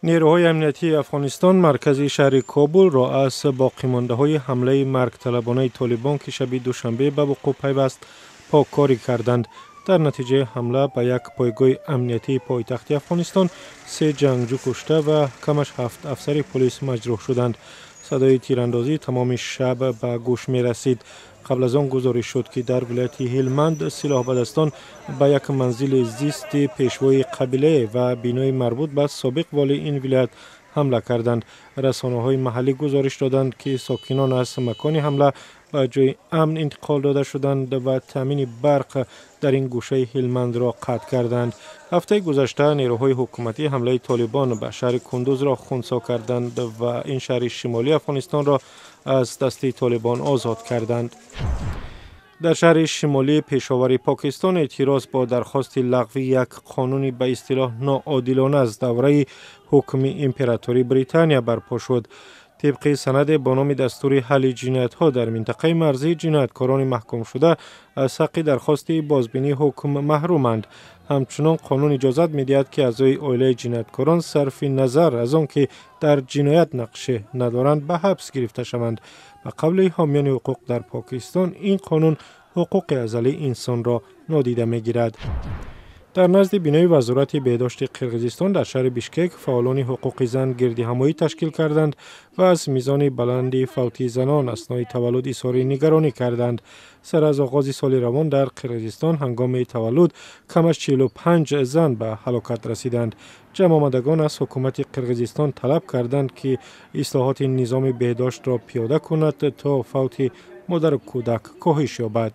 Нерӯҳои амниятии Афғонистон маркази шаҳри Кобулро аз боқимондаҳои ҳамлаи маргталабонаи Толибон, ки шаби душанбе ба вуқӯъ пайваст, поккорӣ карданд. Дар натиҷаи ҳамла ба як пойгоҳи амниятии пойтахти Афғонистон се ҷангҷӯ кушта ва камаш ҳафт афсари полис маҷрӯҳ шуданд. Садои тирандозӣ тамоми шаб ба гӯш мерасид. Қабл аз он гузориш шуд, ки дар вилояти Ҳилманд силоҳбадастон ба як манзили зисти пешвои қабилае ва бинои марбут ба собиқ волии ин вилоят ҳамла карданд. Расонаҳои маҳаллӣ гузориш доданд, ки сокинон аз макони ҳамла ба ҷои амн интиқол дода шуданд ва таъмини барқ дар ин гӯшаи Ҳилмандро қатъ карданд. Ҳафтаи гузашта нерӯҳои ҳукуматӣ ҳамлаи Толибон ба шаҳри Кундузро хунсо карданд ва ин шаҳри шимолии Афғонистонро аз дасти Толибон озод карданд. Дар шаҳри шимолии Пешовари Покистон эътироз бо дархости лағви як қонуни ба истилоҳ ноодилона аз давраи ҳукми императории Британия барпо шуд. Тибқи санаде бо номи дастури ҳалли ҷиноятҳо дар минтақаи марзӣ, ҷинояткорони маҳкумшуда аз ҳаққи дархости бозбинии ҳукм маҳруманд. Ҳамчунон қонун иҷозат медиҳад, ки аъзои оилаи ҷинояткорон сарфи назар аз он ки дар ҷиноят нақше надоранд, ба ҳабс гирифта шаванд. Ба қавли ҳомиёни ҳуқуқ дар Покистон, ин қонун ҳуқуқи азалии инсонро нодида мегирад. Дар назди бинои Вазорати беҳдошти Қирғизистон дар шаҳри Бишкек фаъолони ҳуқуқи зан гирдиҳамоӣ ташкил карданд ва аз мизони баланди фавти занон аснои таваллуд изҳори нигаронӣ карданд. Сар аз оғози соли равон дар Қирғизистон ҳангоми таваллуд кам аз 45 зан ба ҳалокат расиданд. Ҷамъомадагон аз ҳукумати Қирғизистон талаб карданд, ки ислоҳоти низоми беҳдоштро пиёда кунад, то фавти модару кӯдак коҳиш ёбад.